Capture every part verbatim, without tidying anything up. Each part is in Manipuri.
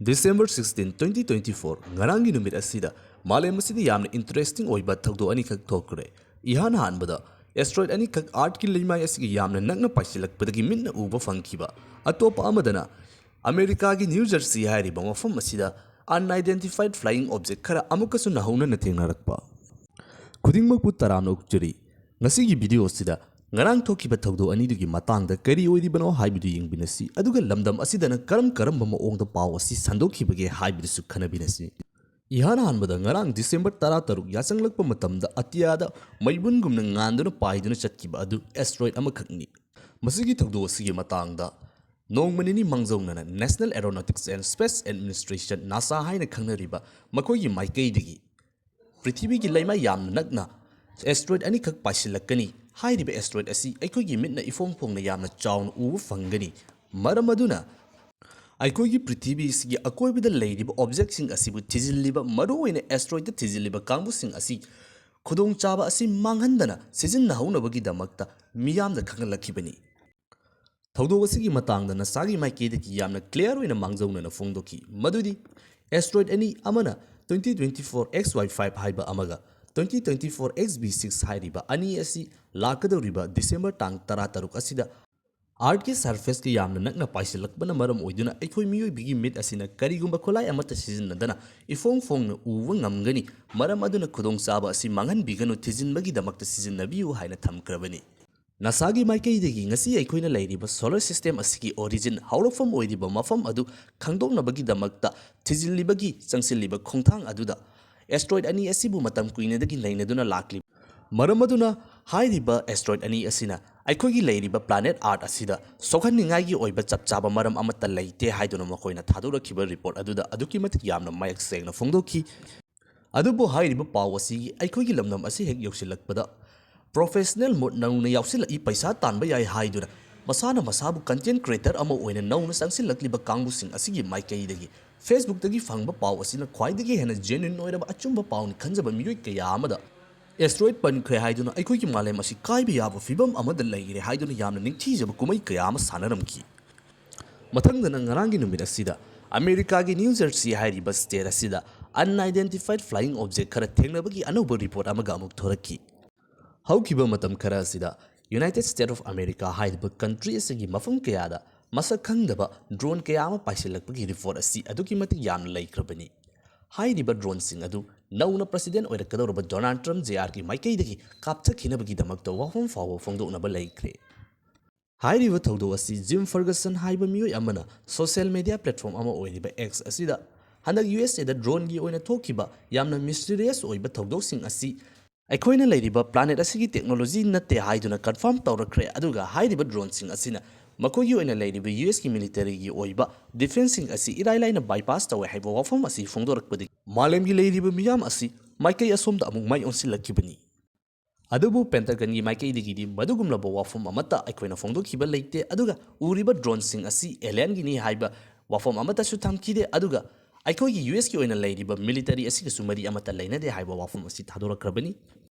December sixteen, twenty twenty-four, ꯉꯔꯥꯡꯒꯤ ꯅꯨꯃꯤꯠ ꯑꯁꯤꯗ ꯃꯥꯂꯦꯝ ꯑꯁꯤꯗ ꯌꯥꯝꯅ interesting ꯑꯣꯏꯕ ꯊꯧꯗꯣꯛ ꯑꯅꯤꯈꯛ ꯊꯣꯛꯈ꯭ꯔꯦ꯫ ꯏꯍꯥꯟ ꯍꯥꯟꯕꯗ, asteroid ꯑꯅꯤꯈꯛ Earthꯀꯤ ꯂꯩꯃꯥꯏ ꯑꯁꯤꯒ ꯌꯥꯝꯅ ꯅꯛꯅ ꯄꯥꯏꯁꯤꯜꯂꯛꯄꯗꯒꯤ ꯃꯤꯠꯅ ꯎꯕ ꯐꯪꯈꯤꯕ꯫ ꯑꯇꯣꯞꯄ ꯑꯃꯗꯅ, ꯑꯃꯦꯔꯤꯀꯥꯒꯤ New Jersey ꯍꯥꯏꯔꯤꯕ ꯃꯐꯝ ꯑꯁꯤꯗ unidentified flying object ꯈꯔ ꯑꯃꯨꯛꯀꯁꯨ ꯅꯧꯍꯧꯅꯅ ꯊꯦꯡꯅꯔꯛꯄ꯫ ꯈꯨꯗꯤꯡꯃꯛꯄꯨ ꯇꯔꯥꯝꯅ ꯑꯣꯛꯆꯔꯤ꯫ ꯉꯁꯤꯒꯤ video ꯑꯁꯤꯗ ꯉꯔꯥꯡ ꯊꯣꯛꯈꯤꯕ ꯊꯧꯗꯣꯛ ꯑꯅꯤꯗꯨꯒꯤ ꯃꯇꯥꯡꯗ ꯀꯔꯤ ꯑꯣꯏꯔꯤꯕꯅꯣ ꯍꯥꯏꯕꯗꯨ ꯌꯦꯡꯃꯤꯟꯅꯁꯤ, ꯑꯗꯨꯒ ꯂꯝꯗꯝ ꯑꯁꯤꯗꯅ ꯀꯔꯝ ꯀꯔꯝꯕ ꯃꯑꯣꯡꯗ ꯄꯥꯎ ꯑꯁꯤ ꯁꯟꯗꯣꯛꯈꯤꯕꯒꯦ ꯍꯥꯏꯕꯗꯨꯁꯨ ꯈꯟꯅꯃꯤꯟꯅꯁꯤ꯫ ꯏꯍꯥꯟ ꯍꯥꯟꯕꯗ, ꯉꯔꯥꯡ December ꯇꯔꯥꯇꯔꯨꯛ ꯌꯥꯆꯪꯂꯛꯄ ꯃꯇꯝꯗ ꯑꯇꯤꯌꯥꯗ ꯃꯩꯕꯨꯟꯒꯨꯝꯅ ꯉꯥꯟꯗꯨꯅ ꯄꯥꯏꯗꯨꯅ ꯆꯠꯈꯤꯕ ꯑꯗꯨ asteroid ꯑꯃꯈꯛꯅꯤ꯫ ꯃꯁꯤꯒꯤ ꯊꯧꯗꯣꯛ ꯑꯁꯤꯒꯤ ꯃꯇꯥꯡꯗ ꯅꯣꯡꯃ ꯅꯤꯅꯤ ꯃꯥꯡꯖꯧꯅꯅ National Aeronautics and Space Administration, NASA ꯍꯥꯏꯅ ꯈꯪꯅꯔꯤꯕ, ꯃꯈꯣꯏꯒꯤ ꯃꯥꯏꯀꯩꯗꯒꯤ ꯄ꯭ꯔꯤꯊꯤꯕꯤꯒꯤ ꯂꯩꯃꯥꯏ ꯌꯥꯝꯅ ꯅꯛꯅ asteroid ꯑꯅꯤꯈꯛ ꯄꯥꯏꯁꯤꯜꯂꯛꯀꯅꯤ꯫ ꯍꯥꯏꯔꯤꯕ asteroid ꯑꯁꯤ ꯑꯩꯈꯣꯏꯒꯤ ꯃꯤꯠꯅ ꯏꯐꯣꯡ ꯐꯣꯡꯅ ꯌꯥꯝꯅ ꯆꯥꯎꯅ ꯎꯕ ꯐꯪꯒꯅꯤ꯫ ꯃꯔꯝ ꯑꯗꯨꯅ ꯑꯩꯈꯣꯏꯒꯤ ꯄ꯭ꯔꯤꯊꯤꯕꯤꯁꯤꯒꯤ ꯑꯀꯣꯏꯕꯗ ꯂꯩꯔꯤꯕ objectꯁꯤꯡ ꯑꯁꯤꯕꯨ ꯊꯤꯖꯤꯜꯂꯤꯕ, ꯃꯔꯨꯑꯣꯏꯅ asteroidꯇ ꯊꯤꯖꯤꯜꯂꯤꯕ ꯀꯥꯡꯕꯨꯁꯤꯡ ꯑꯁꯤ ꯈꯨꯗꯣꯡꯆꯥꯕ ꯑꯁꯤ ꯃꯥꯡꯍꯟꯗꯅ ꯁꯤꯖꯤꯟꯅꯍꯧꯅꯕꯒꯤꯗꯃꯛꯇ ꯃꯤꯌꯥꯝꯗ ꯈꯪꯍꯜꯂꯛꯈꯤꯕꯅꯤ꯫ ꯊꯧꯗꯣꯛ ꯑꯁꯤꯒꯤ ꯃꯇꯥꯡꯗ NASAꯒꯤ ꯃꯥꯏꯀꯩꯗꯒꯤ ꯌꯥꯝꯅ clear ꯑꯣꯏꯅ ꯃꯥꯡꯖꯧꯅꯅ ꯐꯣꯡꯗꯣꯛꯈꯤ, ꯃꯗꯨꯗꯤ asteroid ꯑꯅꯤ, ꯑꯃꯅ twenty twenty-four X Y five ꯍꯥꯏꯕ ꯑꯃꯒ twenty twenty-four X B six ꯍꯥꯏꯔꯤꯕ ꯑꯅꯤ ꯑꯁꯤ ꯂꯥꯛꯀꯗꯧꯔꯤꯕ December ꯇꯥꯡ ꯇꯔꯥꯇꯔꯨꯛ ꯑꯁꯤꯗ Earthꯀꯤ surfaceꯀ ꯌꯥꯝꯅ ꯅꯛꯅ ꯄꯥꯏꯁꯤꯜꯂꯛꯄꯅ ꯃꯔꯝ ꯑꯣꯏꯗꯨꯅ ꯑꯩꯈꯣꯏ ꯃꯤꯑꯣꯏꯕꯒꯤ ꯃꯤꯠ ꯑꯁꯤꯅ ꯀꯔꯤꯒꯨꯝꯕ ꯈꯨꯠꯂꯥꯏ ꯑꯃꯠꯇ ꯁꯤꯖꯤꯟꯅꯗꯅ ꯏꯐꯣꯡ ꯐꯣꯡꯅ ꯎꯕ ꯉꯝꯒꯅꯤ꯫ ꯃꯔꯝ ꯑꯗꯨꯅ ꯈꯨꯗꯣꯡꯆꯥꯕ ꯑꯁꯤ ꯃꯥꯡꯍꯟꯕꯤꯒꯅꯨ, ꯊꯤꯖꯤꯟꯕꯒꯤꯗꯃꯛꯇ ꯁꯤꯖꯤꯟꯅꯕꯤꯌꯨ ꯍꯥꯏꯅ ꯊꯝꯈ꯭ꯔꯕꯅꯤ꯫ NASAꯒꯤ ꯃꯥꯏꯀꯩꯗꯒꯤ ꯉꯁꯤ ꯑꯩꯈꯣꯏꯅ ꯂꯩꯔꯤꯕ solar system ꯑꯁꯤꯒꯤ origin, ꯍꯧꯔꯛꯐꯝ ꯑꯣꯏꯔꯤꯕ ꯃꯐꯝ ꯑꯗꯨ ꯈꯪꯗꯣꯛꯅꯕꯒꯤꯗꯃꯛꯇ ꯊꯤꯖꯤꯜꯂꯤꯕꯒꯤ, ꯆꯪꯁꯤꯜꯂꯤꯕ ꯈꯣꯡꯊꯥꯡ ꯑꯗꯨꯗ asteroid ꯑꯅꯤ ꯑꯁꯤꯕꯨ ꯃꯇꯝ ꯀꯨꯏꯅꯗꯒꯤ ꯅꯩꯅꯗꯨꯅ ꯂꯥꯛꯂꯤꯕ ꯃꯔꯝ ꯑꯗꯨꯅ, ꯍꯥꯏꯔꯤꯕ asteroid ꯑꯅꯤ ꯑꯁꯤꯅ ꯑꯩꯈꯣꯏꯒꯤ ꯂꯩꯔꯤꯕ planet Earth ꯑꯁꯤꯗ ꯁꯣꯛꯍꯟꯅꯤꯡꯉꯥꯏꯒꯤ ꯑꯣꯏꯕ ꯆꯞ ꯆꯥꯕ ꯃꯔꯝ ꯑꯃꯠꯇ ꯂꯩꯇꯦ ꯍꯥꯏꯗꯨꯅ ꯃꯈꯣꯏꯅ ꯊꯥꯗꯣꯔꯛꯈꯤꯕ report ꯑꯗꯨꯗ ꯑꯗꯨꯛꯀꯤ ꯃꯇꯤꯛ ꯌꯥꯝꯅ ꯃꯌꯦꯛ ꯁꯦꯡꯅ ꯐꯣꯡꯗꯣꯛꯈꯤ꯫ ꯑꯗꯨꯕꯨ ꯍꯥꯏꯔꯤꯕ ꯄꯥꯎ ꯑꯁꯤ ꯑꯩꯈꯣꯏꯒꯤ ꯂꯝꯗꯝ ꯑꯁꯤ ꯍꯦꯛ ꯌꯧꯁꯤꯜꯂꯛꯄꯗ, professional ꯃꯨꯠ ꯅꯧꯅ ꯌꯥꯎꯁꯤꯜꯂꯛꯏ, ꯄꯩꯁꯥ ꯇꯥꯟꯕ ꯌꯥꯏ ꯍꯥꯏꯗꯨꯅ ꯃꯁꯥꯅ ꯃꯁꯥꯕꯨ content creator ꯑꯃ ꯑꯣꯏꯅ ꯅꯧꯅ ꯆꯪꯁꯤꯜꯂꯛꯂꯤꯕ ꯀꯥꯡꯕꯨꯁꯤꯡ ꯑꯁꯤꯒꯤ ꯃꯥꯏꯀꯩꯗꯒꯤ Facebookꯇꯒꯤ ꯐꯪꯕ ꯄꯥꯎ ꯑꯁꯤꯅ ꯈ꯭ꯋꯥꯏꯗꯒꯤ ꯍꯦꯟꯅ genuine ꯑꯣꯏꯔꯕ ꯑꯆꯨꯝꯕ ꯄꯥꯎꯅꯤ ꯈꯟꯖꯕ ꯃꯤꯑꯣꯏ ꯀꯌꯥ ꯑꯃꯗ, asteroid ꯄꯟꯈ꯭ꯔꯦ ꯍꯥꯏꯗꯨꯅ ꯑꯩꯈꯣꯏꯒꯤ ꯃꯥꯂꯦꯝ ꯑꯁꯤ ꯀꯥꯏꯕ ꯌꯥꯕ ꯐꯤꯕꯝ ꯑꯃꯗ ꯂꯩꯔꯦ ꯍꯥꯏꯗꯨꯅ ꯌꯥꯝꯅ ꯅꯤꯡꯊꯤꯖꯕ ꯀꯨꯝꯍꯩ ꯀꯌꯥ ꯑꯃ ꯁꯥꯟꯅꯔꯝꯈꯤ꯫ ꯃꯊꯪꯗꯅ ꯉꯔꯥꯡꯒꯤ ꯅꯨꯃꯤꯠ ꯑꯁꯤꯗ ꯑꯃꯦꯔꯤꯀꯥꯒꯤ ꯅ꯭ꯌꯨ ꯖꯔꯁꯤ ꯍꯥꯏꯔꯤꯕ ꯁ꯭ꯇꯦꯠ ꯑꯁꯤꯗ unidentified flying object ꯈꯔ ꯊꯦꯡꯅꯕꯒꯤ ꯑꯅꯧꯕ ꯔꯤꯄꯣꯔꯠ ꯑꯃꯒ ꯑꯃꯨꯛ ꯊꯣꯔꯛꯈꯤ꯫ ꯍꯧꯈꯤꯕ ꯃꯇꯝ ꯈꯔ ꯑꯁꯤꯗ ꯌꯨꯅꯥꯏꯇꯦꯗ ꯁ꯭ꯇꯦꯠ ꯑꯣꯐ ꯑꯃꯦꯔꯤꯀꯥ ꯍꯥꯏꯔꯤꯕ ꯀꯟꯇ꯭ꯔꯤ ꯑꯁꯤꯒꯤ ꯃꯐꯝ ꯀꯌꯥꯗ ꯃꯁꯛ ꯈꯪꯗꯕ ꯗ꯭ꯔꯣꯟ ꯀꯌꯥ ꯑꯃ ꯄꯥꯏꯁꯤꯜꯂꯛꯄꯒꯤ ꯔꯤꯄꯣꯔꯠ ꯑꯁꯤ ꯑꯗꯨꯛꯀꯤ ꯃꯇꯤꯛ ꯌꯥꯝꯅ ꯂꯩꯈ꯭ꯔꯕꯅꯤ꯫ ꯍꯥꯏꯔꯤꯕ ꯗ꯭ꯔꯣꯟꯁꯤꯡ ꯑꯗꯨ ꯅꯧꯅ ꯄ꯭ꯔꯁꯤꯗꯦꯟ ꯑꯣꯏꯔꯛꯀꯗꯧꯔꯕ ꯗꯣꯅꯥꯜꯗ ꯇ꯭ꯔꯝꯞ ꯖꯦ ꯑꯥꯔꯒꯤ ꯃꯥꯏꯀꯩꯗꯒꯤ ꯀꯥꯞꯊꯈꯤꯅꯕꯒꯤꯗꯃꯛꯇ ꯋꯥꯐꯝ ꯐꯥꯎꯕ ꯐꯣꯡꯗꯣꯛꯅꯕ ꯂꯩꯈ꯭ꯔꯦ꯫ ꯍꯥꯏꯔꯤꯕ ꯊꯧꯗꯣꯛ ꯑꯁꯤ ꯖꯤꯝ ꯐꯔꯒꯁꯟ ꯍꯥꯏꯕ ꯃꯤꯑꯣꯏ ꯑꯃꯅ ꯁꯣꯁꯤꯌꯦꯜ ꯃꯤꯗꯤꯌꯥ ꯄ꯭ꯂꯦꯠꯐꯣꯔꯝ ꯑꯃ ꯑꯣꯏꯔꯤꯕ ꯑꯦꯛꯁ ꯑꯁꯤꯗ ꯍꯟꯗꯛ ꯌꯨ ꯑꯦꯁ ꯑꯦꯗ ꯗ꯭ꯔꯣꯟꯒꯤ ꯑꯣꯏꯅ ꯊꯣꯛꯈꯤꯕ ꯌꯥꯝꯅ ꯃꯤꯁꯇꯤꯔꯤꯌꯁ ꯑꯣꯏꯕ ꯊꯧꯗꯣꯛꯁꯤꯡ ꯑꯁꯤ ꯑꯩꯈꯣꯏꯅ ꯂꯩꯔꯤꯕ ꯄ꯭ꯂꯥꯅꯦꯠ ꯑꯁꯤꯒꯤ ꯇꯦꯛꯅꯣꯂꯣꯖꯤ ꯅꯠꯇꯦ ꯍꯥꯏꯗꯨꯅ ꯀꯟꯐꯥꯔꯝ ꯇꯧꯔꯛꯈ꯭ꯔꯦ꯫ ꯑꯗꯨꯒ ꯍꯥꯏꯔꯤꯕ ꯗ꯭ꯔꯣꯟꯁꯤꯡ ꯑꯁꯤꯅ ꯃꯈꯣꯏꯒꯤ ꯑꯣꯏꯅ ꯂꯩꯔꯤꯕ ꯌꯨ ꯑꯦꯁꯀꯤ ꯃꯤꯂꯤꯇꯔꯤꯒꯤ ꯑꯣꯏꯕ ꯗꯤꯐꯦꯟꯁꯁꯤꯡ ꯑꯁꯤ ꯏꯔꯥꯏ ꯂꯥꯏꯅ ꯕꯥꯏꯄꯥꯁ ꯇꯧꯋꯦ ꯍꯥꯏꯕ ꯋꯥꯐꯝ ꯑꯁꯤ ꯐꯣꯡꯗꯣꯔꯛꯄꯗꯒꯤ ꯃꯥꯂꯦꯝꯒꯤ ꯂꯩꯔꯤꯕ ꯃꯤꯌꯥꯝ ꯑꯁꯤ ꯃꯥꯏꯀꯩ ꯑꯁꯣꯝꯗ ꯑꯃꯨꯛ ꯃꯥꯏ ꯑꯣꯟꯁꯤꯜꯂꯛꯈꯤꯕꯅꯤ꯫ ꯑꯗꯨꯕꯨ ꯄꯦꯟꯇꯥꯒꯟꯒꯤ ꯃꯥꯏꯀꯩꯗꯒꯤꯗꯤ ꯃꯗꯨꯒꯨꯝꯂꯕ ꯋꯥꯐꯝ ꯑꯃꯠꯇ ꯑꯩꯈꯣꯏꯅ ꯐꯣꯡꯗꯣꯛꯈꯤꯕ ꯂꯩꯇꯦ꯫ ꯑꯗꯨꯒ ꯎꯔꯤꯕ ꯗ꯭ꯔꯣꯟꯁꯤꯡ ꯑꯁꯤ ꯑꯦꯂꯤꯌꯟꯒꯤꯅꯤ ꯍꯥꯏꯕ ꯋꯥꯐꯝ ꯑꯃꯠꯇꯁꯨ ꯊꯝꯈꯤꯗꯦ꯫ ꯑꯗꯨꯒ ꯑꯩꯈꯣꯏꯒꯤ ꯌꯨ ꯑꯦꯁꯀꯤ ꯑꯣꯏꯅ ꯂꯩꯔꯤꯕ ꯃꯤꯂꯤꯇꯔꯤ ꯑꯁꯤꯒꯁꯨ ꯃꯔꯤ ꯑꯃꯠꯇ ꯂꯩꯅꯗꯦ ꯍꯥꯏꯕ ꯋꯥꯐꯝ ꯑꯁꯤ ꯊꯥꯗꯣꯔꯛꯈ꯭ꯔꯕꯅꯤ꯫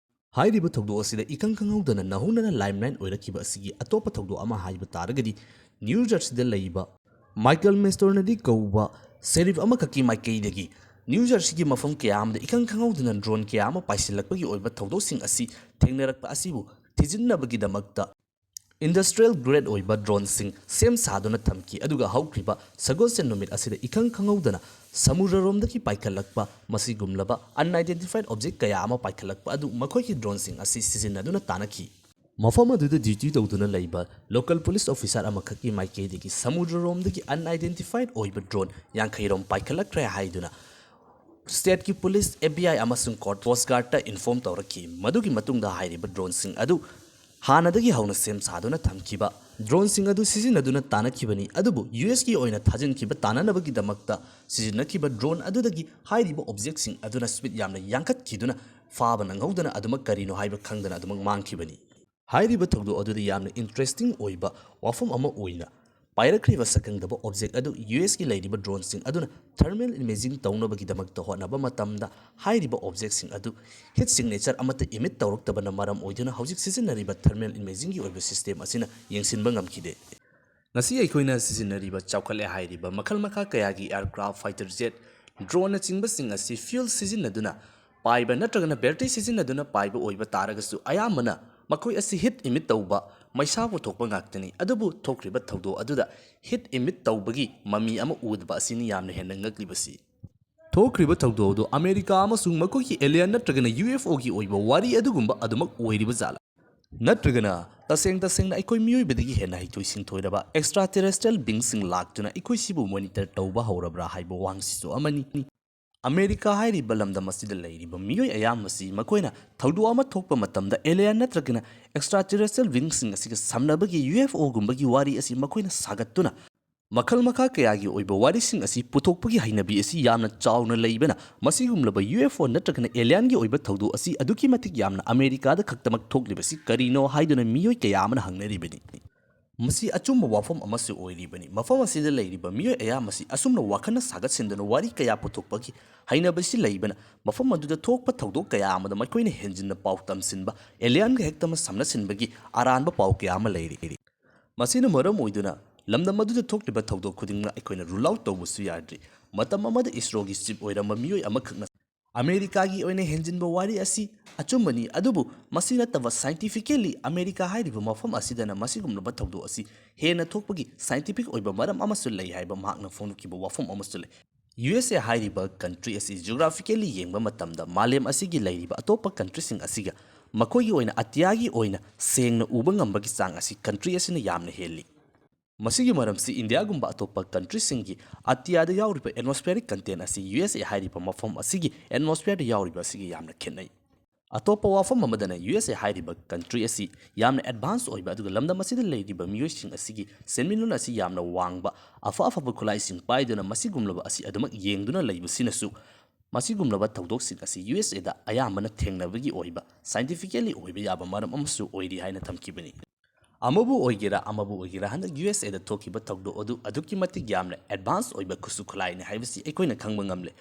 ꯍꯥꯏꯔꯤꯕ ꯊꯧꯗꯣꯛ ꯑꯁꯤꯗ ꯏꯈꯪ ꯈꯪꯍꯧꯗꯅ ꯅꯧꯍꯧꯅꯅ ꯂꯥꯏꯝꯂꯥꯏꯠ ꯑꯣꯏꯔꯛꯈꯤꯕ ꯑꯁꯤꯒꯤ ꯑꯇꯣꯞꯄ ꯊꯧꯗꯣꯛ ꯑꯃ ꯍꯥꯏꯕ ꯇꯥꯔꯒꯗꯤ, ꯅ꯭ꯌꯨ ꯖꯔꯁꯤꯗ ꯂꯩꯕ ꯃꯥꯏꯀꯜ ꯃꯦꯁꯇꯣꯔꯅꯗꯤ ꯀꯧꯕ ꯁꯦꯔꯤꯐ ꯑꯃꯈꯛꯀꯤ ꯃꯥꯏꯀꯩꯗꯒꯤ ꯅ꯭ꯌꯨ ꯖꯔꯁꯤꯒꯤ ꯃꯐꯝ ꯀꯌꯥ ꯑꯃꯗ ꯏꯈꯪ ꯈꯪꯍꯧꯗꯅ ꯗ꯭ꯔꯣꯟ ꯀꯌꯥ ꯑꯃ ꯄꯥꯏꯁꯤꯜꯂꯛꯄꯒꯤ ꯑꯣꯏꯕ ꯊꯧꯗꯣꯛꯁꯤꯡ ꯑꯁꯤ ꯊꯦꯡꯅꯔꯛꯄ ꯑꯁꯤꯕꯨ ꯊꯤꯖꯤꯟꯅꯕꯒꯤꯗꯃꯛꯇ ꯏꯟꯗꯁꯇ꯭ꯔꯤꯌꯦꯜ ꯒ꯭ꯔꯦꯗ ꯑꯣꯏꯕ ꯗ꯭ꯔꯣꯟꯁꯤꯡ ꯁꯦꯝ ꯁꯥꯗꯨꯅ ꯊꯝꯈꯤ꯫ ꯑꯗꯨꯒ ꯍꯧꯈ꯭ꯔꯤꯕ ꯁꯒꯣꯜꯁꯦꯟ ꯅꯨꯃꯤꯠ ꯑꯁꯤꯗ ꯏꯈꯪ ꯈꯪꯍꯧꯗꯅ ꯁꯃꯨꯗ꯭ꯔꯔꯣꯝꯗꯒꯤ ꯄꯥꯏꯈꯠꯂꯛꯄ ꯃꯁꯤꯒꯨꯝꯂꯕ unidentified object ꯀꯌꯥ ꯑꯃ ꯄꯥꯏꯈꯠꯂꯛꯄ ꯑꯗꯨ ꯃꯈꯣꯏꯒꯤ ꯗ꯭ꯔꯣꯟꯁꯤꯡ ꯑꯁꯤ ꯁꯤꯖꯤꯟꯅꯗꯨꯅ ꯇꯥꯟꯅꯈꯤ꯫ ꯃꯐꯝ ꯑꯗꯨꯗ ꯗ꯭ꯌꯨꯇꯤ ꯇꯧꯗꯨꯅ ꯂꯩꯕ ꯂꯣꯀꯦꯜ ꯄꯨꯂꯤꯁ ꯑꯣꯐꯤꯁꯥꯔ ꯑꯃꯈꯛꯀꯤ ꯃꯥꯏꯀꯩꯗꯒꯤ ꯁꯃꯨꯗ꯭ꯔꯔꯣꯝꯗꯒꯤ unidentified ꯑꯣꯏꯕ ꯗ꯭ꯔꯣꯟ ꯌꯥꯡꯈꯩ ꯔꯣꯝ ꯄꯥꯏꯈꯠꯂꯛꯈ꯭ꯔꯦ ꯍꯥꯏꯗꯨꯅ ꯁ꯭ꯇꯦꯠꯀꯤ ꯄꯨꯂꯤꯁ, ꯑꯦꯐ ꯕꯤ ꯑꯥꯏ ꯑꯃꯁꯨꯡ ꯀꯣꯁ ꯒꯥꯔꯗꯇ ꯏꯟꯐꯣꯔꯝ ꯇꯧꯔꯛꯈꯤ꯫ ꯃꯗꯨꯒꯤ ꯃꯇꯨꯡꯗ ꯍꯥꯏꯔꯤꯕ ꯗ꯭ꯔꯣꯟꯁꯤꯡ ꯑꯗꯨ ꯍꯥꯟꯅꯗꯒꯤ ꯍꯧꯅ ꯁꯦꯝ ꯁꯥꯗꯨꯅ ꯊꯝꯈꯤꯕ ꯗ꯭ꯔꯣꯟꯁꯤꯡ ꯑꯗꯨ ꯁꯤꯖꯤꯟꯅꯗꯨꯅ ꯇꯥꯟꯅꯈꯤꯕꯅꯤ꯫ ꯑꯗꯨꯕꯨ ꯌꯨ ꯑꯦꯁꯀꯤ ꯑꯣꯏꯅ ꯊꯥꯖꯤꯟꯈꯤꯕ ꯇꯥꯟꯅꯅꯕꯒꯤꯗꯃꯛꯇ ꯁꯤꯖꯤꯟꯅꯈꯤꯕ ꯗ꯭ꯔꯣꯟ ꯑꯗꯨꯗꯒꯤ ꯍꯥꯏꯔꯤꯕ ꯑꯣꯕꯖꯦꯛꯁꯤꯡ ꯑꯗꯨꯅ ꯁ꯭ꯄꯤꯗ ꯌꯥꯝꯅ ꯌꯥꯡꯈꯠꯈꯤꯗꯨꯅ ꯐꯥꯕ ꯅꯪꯍꯧꯗꯅ ꯑꯗꯨꯃꯛ ꯀꯔꯤꯅꯣ ꯍꯥꯏꯕ ꯈꯪꯗꯅ ꯑꯗꯨꯃꯛ ꯃꯥꯡꯈꯤꯕꯅꯤ꯫ ꯍꯥꯏꯔꯤꯕ ꯊꯧꯗꯣꯛ ꯑꯗꯨꯗ ꯌꯥꯝꯅ ꯏꯟꯇꯔꯦꯁꯇꯤꯡ ꯑꯣꯏꯕ ꯋꯥꯐꯝ ꯑꯃ ꯑꯣꯏꯅ ꯄꯥꯏꯔꯛꯈ꯭ꯔꯤꯕ ꯁꯛꯈꯪꯗꯕ ꯑꯣꯕꯖꯦꯛ ꯑꯗꯨ ꯌꯨ ꯑꯦꯁꯀꯤ ꯂꯩꯔꯤꯕ ꯗ꯭ꯔꯣꯟꯁꯤꯡ ꯑꯗꯨꯅ ꯊꯔꯃꯦꯜ ꯏꯃꯦꯖꯤꯡ ꯇꯧꯅꯕꯒꯤꯗꯃꯛꯇ ꯍꯣꯠꯅꯕ ꯃꯇꯝꯗ ꯍꯥꯏꯔꯤꯕ ꯑꯣꯕꯖꯦꯛꯁꯤꯡ ꯑꯗꯨ ꯍꯤꯠ ꯁꯤꯒꯅꯦꯆꯔ ꯑꯃꯠꯇ ꯏꯃꯤꯠ ꯇꯧꯔꯛꯇꯕꯅ ꯃꯔꯝ ꯑꯣꯏꯗꯨꯅ ꯍꯧꯖꯤꯛ ꯁꯤꯖꯤꯟꯅꯔꯤꯕ ꯊꯔꯃꯦꯜ ꯏꯃꯦꯖꯤꯡꯒꯤ ꯑꯣꯏꯕ ꯁꯤꯁꯇꯦꯝ ꯑꯁꯤꯅ ꯌꯦꯡꯁꯤꯟꯕ ꯉꯝꯈꯤꯗꯦ꯫ ꯉꯁꯤ ꯑꯩꯈꯣꯏꯅ ꯁꯤꯖꯤꯟꯅꯔꯤꯕ ꯆꯥꯎꯈꯠꯂꯦ ꯍꯥꯏꯔꯤꯕ ꯃꯈꯜ ꯃꯈꯥ ꯀꯌꯥꯒꯤ aircraft, fighter jet, drone ꯅꯆꯤꯡꯕꯁꯤꯡ ꯑꯁꯤ fuel ꯁꯤꯖꯤꯟꯅꯗꯨꯅ ꯄꯥꯏꯕ ꯅꯠꯇ꯭ꯔꯒꯅ battery ꯁꯤꯖꯤꯟꯅꯗꯨꯅ ꯄꯥꯏꯕ ꯑꯣꯏꯕ ꯇꯥꯔꯒꯁꯨ, ꯑꯌꯥꯝꯕꯅ ꯃꯈꯣꯏ ꯑꯁꯤ heat emit ꯇꯧꯕ, ꯃꯩꯁꯥ ꯄꯨꯊꯣꯛꯄ ꯉꯥꯛꯇꯅꯤ꯫ ꯑꯗꯨꯕꯨ ꯊꯣꯛꯈ꯭ꯔꯤꯕ ꯊꯧꯗꯣꯛ ꯑꯗꯨꯗ heat emit ꯇꯧꯕꯒꯤ ꯃꯃꯤ ꯑꯃ ꯎꯗꯕ ꯑꯁꯤꯅꯤ ꯌꯥꯝꯅ ꯍꯦꯟꯅ ꯉꯛꯂꯤꯕꯁꯤ꯫ ꯊꯣꯛꯈ꯭ꯔꯤꯕ ꯊꯧꯗꯣꯛ ꯑꯗꯨ ꯑꯃꯦꯔꯤꯀꯥ ꯑꯃꯁꯨꯡ ꯃꯈꯣꯏꯒꯤ alien ꯅꯠꯇ꯭ꯔꯒꯅ UFOꯒꯤ ꯑꯣꯏꯕ ꯋꯥꯔꯤ ꯑꯗꯨꯒꯨꯝꯕ ꯑꯗꯨꯃꯛ ꯑꯣꯏꯔꯤꯕ ꯖꯥꯠꯂꯥ? ꯅꯠꯇ꯭ꯔꯒꯅ ꯇꯁꯦꯡ ꯇꯁꯦꯡꯅ ꯑꯩꯈꯣꯏ ꯃꯤꯑꯣꯏꯕꯗꯒꯤ ꯍꯦꯟꯅ ꯍꯩꯊꯣꯏ ꯁꯤꯡꯊꯣꯏꯔꯕ extraterrestrial beingꯁꯤꯡ ꯂꯥꯛꯇꯨꯅ ꯑꯩꯈꯣꯏ ꯁꯤꯕꯨ monitor ꯇꯧꯕ ꯍꯧꯔꯕ꯭ꯔꯥ ꯍꯥꯏꯕ ꯋꯥꯍꯪꯁꯤꯁꯨ ꯑꯃꯅꯤ꯫ ꯑꯃꯦꯔꯤꯀꯥ ꯍꯥꯏꯔꯤꯕ ꯂꯝꯗꯝ ꯑꯁꯤꯗ ꯂꯩꯔꯤꯕ ꯃꯤꯑꯣꯏ ꯑꯌꯥꯝꯕꯁꯤ ꯃꯈꯣꯏꯅ ꯊꯧꯗꯣꯛ ꯑꯃ ꯊꯣꯛꯄ ꯃꯇꯝꯗ alien ꯅꯠꯇ꯭ꯔꯒꯅ extraterrestrial beingꯁꯤꯡ ꯑꯁꯤꯒ ꯁꯝꯅꯕꯒꯤ UFOꯒꯨꯝꯕꯒꯤ ꯋꯥꯔꯤ ꯑꯁꯤ ꯃꯈꯣꯏꯅ ꯁꯥꯒꯠꯇꯨꯅ ꯃꯈꯜ ꯃꯈꯥ ꯀꯌꯥꯒꯤ ꯑꯣꯏꯕ ꯋꯥꯔꯤꯁꯤꯡ ꯑꯁꯤ ꯄꯨꯊꯣꯛꯄꯒꯤ ꯍꯩꯅꯕꯤ ꯑꯁꯤ ꯌꯥꯝꯅ ꯆꯥꯎꯅ ꯂꯩꯕꯅ, ꯃꯁꯤꯒꯨꯝꯂꯕ UFO ꯅꯠꯇ꯭ꯔꯒꯅ alienꯒꯤ ꯑꯣꯏꯕ ꯊꯧꯗꯣꯛ ꯑꯁꯤ ꯑꯗꯨꯛꯀꯤ ꯃꯇꯤꯛ ꯌꯥꯝꯅ ꯑꯃꯦꯔꯤꯀꯥꯗ ꯈꯛꯇꯃꯛ ꯊꯣꯛꯂꯤꯕꯁꯤ ꯀꯔꯤꯅꯣ ꯍꯥꯏꯗꯨꯅ ꯃꯤꯑꯣꯏ ꯀꯌꯥ ꯑꯃꯅ ꯍꯪꯅꯔꯤꯕꯅꯤ꯫ ꯃꯁꯤ ꯑꯆꯨꯝꯕ ꯋꯥꯐꯝ ꯑꯃꯁꯨ ꯑꯣꯏꯔꯤꯕꯅꯤ꯫ ꯃꯐꯝ ꯑꯁꯤꯗ ꯂꯩꯔꯤꯕ ꯃꯤꯑꯣꯏ ꯑꯌꯥꯝꯕꯁꯤ ꯑꯁꯨꯝꯅ ꯋꯥꯈꯜꯅ ꯁꯥꯒꯠꯁꯤꯟꯗꯨꯅ ꯋꯥꯔꯤ ꯀꯌꯥ ꯄꯨꯊꯣꯛꯄꯒꯤ ꯍꯩꯅꯕꯤꯁꯤ ꯂꯩꯕꯅ, ꯃꯐꯝ ꯑꯗꯨꯗ ꯊꯣꯛꯄ ꯊꯧꯗꯣꯛ ꯀꯌꯥ ꯑꯃꯗ ꯃꯈꯣꯏꯅ ꯍꯦꯟꯖꯤꯟꯅ ꯄꯥꯎ ꯇꯝꯁꯤꯟꯕ, alienꯒ ꯍꯦꯛꯇꯃꯛ ꯁꯝꯅꯁꯤꯟꯕꯒꯤ ꯑꯔꯥꯟꯕ ꯄꯥꯎ ꯀꯌꯥ ꯑꯃ ꯂꯩꯔꯤ꯫ ꯃꯁꯤꯅ ꯃꯔꯝ ꯑꯣꯏꯗꯨꯅ ꯂꯝꯗꯝ ꯑꯗꯨꯗ ꯊꯣꯛꯂꯤꯕ ꯊꯧꯗꯣꯛ ꯈꯨꯗꯤꯡꯃꯛ ꯑꯩꯈꯣꯏꯅ rule out ꯇꯧꯕꯁꯨ ꯌꯥꯗ꯭ꯔꯤ꯫ ꯃꯇꯝ ꯑꯃꯗ ISROꯒꯤ chief ꯑꯣꯏꯔꯝꯕ ꯃꯤꯑꯣꯏ ꯑꯃꯈꯛꯅ ꯑꯃꯦꯔꯤꯀꯥꯒꯤ ꯑꯣꯏꯅ ꯍꯦꯟꯖꯤꯟꯕ ꯋꯥꯔꯤ ꯑꯁꯤ ꯑꯆꯨꯝꯕꯅꯤ, ꯑꯗꯨꯕꯨ ꯃꯁꯤ ꯅꯠꯇꯕ scientifically ꯑꯃꯦꯔꯤꯀꯥ ꯍꯥꯏꯔꯤꯕ ꯃꯐꯝ ꯑꯁꯤꯗꯅ ꯃꯁꯤꯒꯨꯝꯂꯕ ꯊꯧꯗꯣꯛ ꯑꯁꯤ ꯍꯦꯟꯅ ꯊꯣꯛꯄꯒꯤ scientific ꯑꯣꯏꯕ ꯃꯔꯝ ꯑꯃꯁꯨ ꯂꯩ ꯍꯥꯏꯕ ꯃꯍꯥꯛꯅ ꯐꯣꯡꯗꯣꯛꯈꯤꯕ ꯋꯥꯐꯝ ꯑꯃꯁꯨ ꯂꯩ꯫ USA ꯍꯥꯏꯔꯤꯕ country ꯑꯁꯤ geographically ꯌꯦꯡꯕ ꯃꯇꯝꯗ ꯃꯥꯂꯦꯝ ꯑꯁꯤꯒꯤ ꯂꯩꯔꯤꯕ ꯑꯇꯣꯞꯄ countryꯁꯤꯡ ꯑꯁꯤꯒ ꯃꯈꯣꯏꯒꯤ ꯑꯣꯏꯅ ꯑꯇꯤꯌꯥꯒꯤ ꯑꯣꯏꯅ ꯁꯦꯡꯅ ꯎꯕ ꯉꯝꯕꯒꯤ ꯆꯥꯡ ꯑꯁꯤ country ꯑꯁꯤꯅ ꯌꯥꯝꯅ ꯍꯦꯜꯂꯤ꯫ ꯃꯁꯤꯒꯤ ꯃꯔꯝꯁꯤ ꯏꯟꯗꯤꯌꯥꯒꯨꯝꯕ ꯑꯇꯣꯞꯄ countryꯁꯤꯡꯒꯤ ꯑꯇꯤꯌꯥꯗ ꯌꯥꯎꯔꯤꯕ atmospheric content ꯑꯁꯤ USA ꯍꯥꯏꯔꯤꯕ ꯃꯐꯝ ꯑꯁꯤꯒꯤ atmosphereꯗ ꯌꯥꯎꯔꯤꯕ ꯑꯁꯤꯒ ꯌꯥꯝꯅ ꯈꯦꯠꯅꯩ꯫ ꯑꯇꯣꯞꯄ ꯋꯥꯐꯝ ꯑꯃꯗꯅ USA ꯍꯥꯏꯔꯤꯕ country ꯑꯁꯤ ꯌꯥꯝꯅ advance ꯑꯣꯏꯕ, ꯑꯗꯨꯒ ꯂꯝꯗꯝ ꯑꯁꯤꯗ ꯂꯩꯔꯤꯕ ꯃꯤꯑꯣꯏꯁꯤꯡ ꯑꯁꯤꯒꯤ ꯁꯦꯟꯃꯤꯠꯂꯣꯟ ꯑꯁꯤ ꯌꯥꯝꯅ ꯋꯥꯡꯕ, ꯑꯐ ꯑꯐꯕ ꯈꯨꯠꯂꯥꯏꯁꯤꯡ ꯄꯥꯏꯗꯨꯅ ꯃꯁꯤꯒꯨꯝꯂꯕ ꯑꯁꯤ ꯑꯗꯨꯃꯛ ꯌꯦꯡꯗꯨꯅ ꯂꯩꯕꯁꯤꯅꯁꯨ ꯃꯁꯤꯒꯨꯝꯂꯕ ꯊꯧꯗꯣꯛꯁꯤꯡ ꯑꯁꯤ USAꯗ ꯑꯌꯥꯝꯕꯅ ꯊꯦꯡꯅꯕꯒꯤ ꯑꯣꯏꯕ scientifically ꯑꯣꯏꯕ ꯌꯥꯕ ꯃꯔꯝ ꯑꯃꯁꯨ ꯑꯣꯏꯔꯤ ꯍꯥꯏꯅ ꯊꯝꯈꯤꯕꯅꯤ꯫ ꯑꯃꯕꯨ ꯑꯣꯏꯒꯦꯔꯥ ꯑꯃꯕꯨ ꯑꯣꯏꯒꯦꯔꯥ, ꯍꯟꯗꯛ USAꯗ ꯊꯣꯛꯈꯤꯕ ꯊꯧꯗꯣꯛ ꯑꯗꯨ ꯑꯗꯨꯛꯀꯤ ꯃꯇꯤꯛ ꯌꯥꯝꯅ advance ꯑꯣꯏꯕ ꯈꯨꯠꯁꯨ ꯈꯨꯠꯂꯥꯏꯅꯤ ꯍꯥꯏꯕꯁꯤ ꯑꯩꯈꯣꯏꯅ ꯈꯪꯕ ꯉꯝꯂꯦ꯫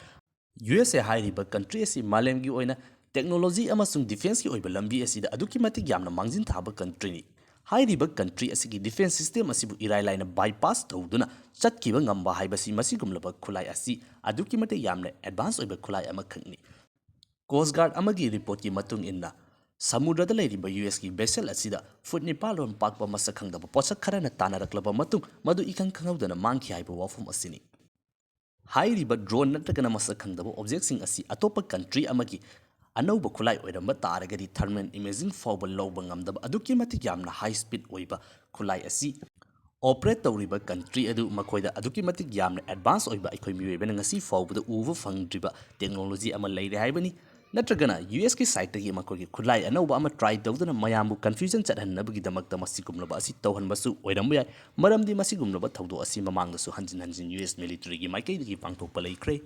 USA ꯍꯥꯏꯔꯤꯕ country ꯑꯁꯤ ꯃꯥꯂꯦꯝꯒꯤ ꯑꯣꯏꯅ technology ꯑꯃꯁꯨꯡ defenceꯀꯤ ꯑꯣꯏꯕ ꯂꯝꯕꯤ ꯑꯁꯤꯗ ꯑꯗꯨꯛꯀꯤ ꯃꯇꯤꯛ ꯌꯥꯝꯅ ꯃꯥꯡꯖꯤꯟ ꯊꯥꯕ countryꯅꯤ꯫ ꯍꯥꯏꯔꯤꯕ ꯀꯟꯇ꯭ꯔꯤ ꯑꯁꯤꯒꯤ ꯗꯤꯐꯦꯟꯁ ꯁꯤꯁꯇꯦꯝ ꯑꯁꯤꯕꯨ ꯏꯔꯥꯏ ꯂꯥꯏꯅ ꯕꯥꯏꯄꯥꯁ ꯇꯧꯗꯨꯅ ꯆꯠꯈꯤꯕ ꯉꯝꯕ ꯍꯥꯏꯕꯁꯤ ꯃꯁꯤꯒꯨꯝꯂꯕ ꯈꯨꯠꯂꯥꯏ ꯑꯁꯤ ꯑꯗꯨꯛꯀꯤ ꯃꯇꯤꯛ ꯌꯥꯝꯅ ꯑꯦꯗꯚꯥꯟꯁ ꯑꯣꯏꯕ ꯈꯨꯠꯂꯥꯏ ꯑꯃꯈꯛꯅꯤ꯫ ꯀꯣꯁ ꯒꯥꯔꯗ ꯑꯃꯒꯤ ꯔꯤꯄꯣꯔꯠꯀꯤ ꯃꯇꯨꯡ ꯏꯟꯅ, ꯁꯃꯨꯗ꯭ꯔꯗ ꯂꯩꯔꯤꯕ ꯌꯨ ꯑꯦꯁꯀꯤ ꯚꯦꯁꯦꯜ ꯑꯁꯤꯗ ꯐꯨꯠ ꯅꯤꯄꯥꯜ ꯔꯣꯝ ꯄꯥꯛꯄ ꯃꯁꯛ ꯈꯪꯗꯕ ꯄꯣꯠꯁꯛ ꯈꯔꯅ ꯇꯥꯟꯅꯔꯛꯂꯕ ꯃꯇꯨꯡ, ꯃꯗꯨ ꯏꯈꯪ ꯈꯪꯍꯧꯗꯅ ꯃꯥꯡꯈꯤ ꯍꯥꯏꯕ ꯋꯥꯐꯝ ꯑꯁꯤꯅꯤ꯫ ꯍꯥꯏꯔꯤꯕ ꯗ꯭ꯔꯣꯟ ꯅꯠꯇ꯭ꯔꯒꯅ ꯃꯁꯛ ꯈꯪꯗꯕ ꯑꯣꯕꯖꯦꯛꯁꯤꯡ ꯑꯁꯤ ꯑꯇꯣꯞꯄ ꯀꯟꯇ꯭ꯔꯤ ꯑꯃꯒꯤ ꯑꯅꯧꯕ ꯈꯨꯠꯂꯥꯏ ꯑꯣꯏꯔꯝꯕ ꯇꯥꯔꯒꯗꯤ, ꯊꯔꯃꯦꯜ ꯏꯃꯦꯖꯤꯡ ꯐꯥꯎꯕ ꯂꯧꯕ ꯉꯝꯗꯕ ꯑꯗꯨꯛꯀꯤ ꯃꯇꯤꯛ ꯌꯥꯝꯅ ꯍꯥꯏ ꯁ꯭ꯄꯤꯗ ꯑꯣꯏꯕ ꯈꯨꯠꯂꯥꯏ ꯑꯁꯤ ꯑꯣꯄꯔꯦꯠ ꯇꯧꯔꯤꯕ ꯀꯟꯇ꯭ꯔꯤ ꯑꯗꯨ ꯃꯈꯣꯏꯗ ꯑꯗꯨꯛꯀꯤ ꯃꯇꯤꯛ ꯌꯥꯝꯅ ꯑꯦꯗꯚꯥꯟꯁ ꯑꯣꯏꯕ, ꯑꯩꯈꯣꯏ ꯃꯤꯑꯣꯏꯕꯅ ꯉꯁꯤ ꯐꯥꯎꯕꯗ ꯎꯕ ꯐꯪꯗ꯭ꯔꯤꯕ ꯇꯦꯛꯅꯣꯂꯣꯖꯤ ꯑꯃ ꯂꯩꯔꯦ ꯍꯥꯏꯕꯅꯤ꯫ ꯅꯠꯇ꯭ꯔꯒꯅ ꯌꯨ ꯑꯦꯁꯀꯤ ꯁꯥꯏꯠꯇꯒꯤ ꯃꯈꯣꯏꯒꯤ ꯈꯨꯠꯂꯥꯏ ꯑꯅꯧꯕ ꯑꯃ ꯇ꯭ꯔꯥꯏ ꯇꯧꯗꯨꯅ ꯃꯌꯥꯝꯕꯨ ꯀꯟꯐ꯭ꯌꯨꯖꯟ ꯆꯠꯍꯟꯅꯕꯒꯤꯗꯃꯛꯇ ꯃꯁꯤꯒꯨꯝꯂꯕ ꯑꯁꯤ ꯇꯧꯍꯟꯕꯁꯨ ꯑꯣꯏꯔꯝꯕ ꯌꯥꯏ, ꯃꯔꯝꯗꯤ ꯃꯁꯤꯒꯨꯝꯂꯕ ꯊꯧꯗꯣꯛ ꯑꯁꯤ ꯃꯃꯥꯡꯗꯁꯨ ꯍꯟꯖꯤꯟ ꯍꯟꯖꯤꯟ ꯌꯨ ꯑꯦꯁ ꯃꯤꯂꯤꯇꯔꯤꯒꯤ ꯃꯥꯏꯀꯩꯗꯒꯤ ꯄꯥꯡꯊꯣꯛꯄ ꯂꯩꯈ꯭ꯔꯦ꯫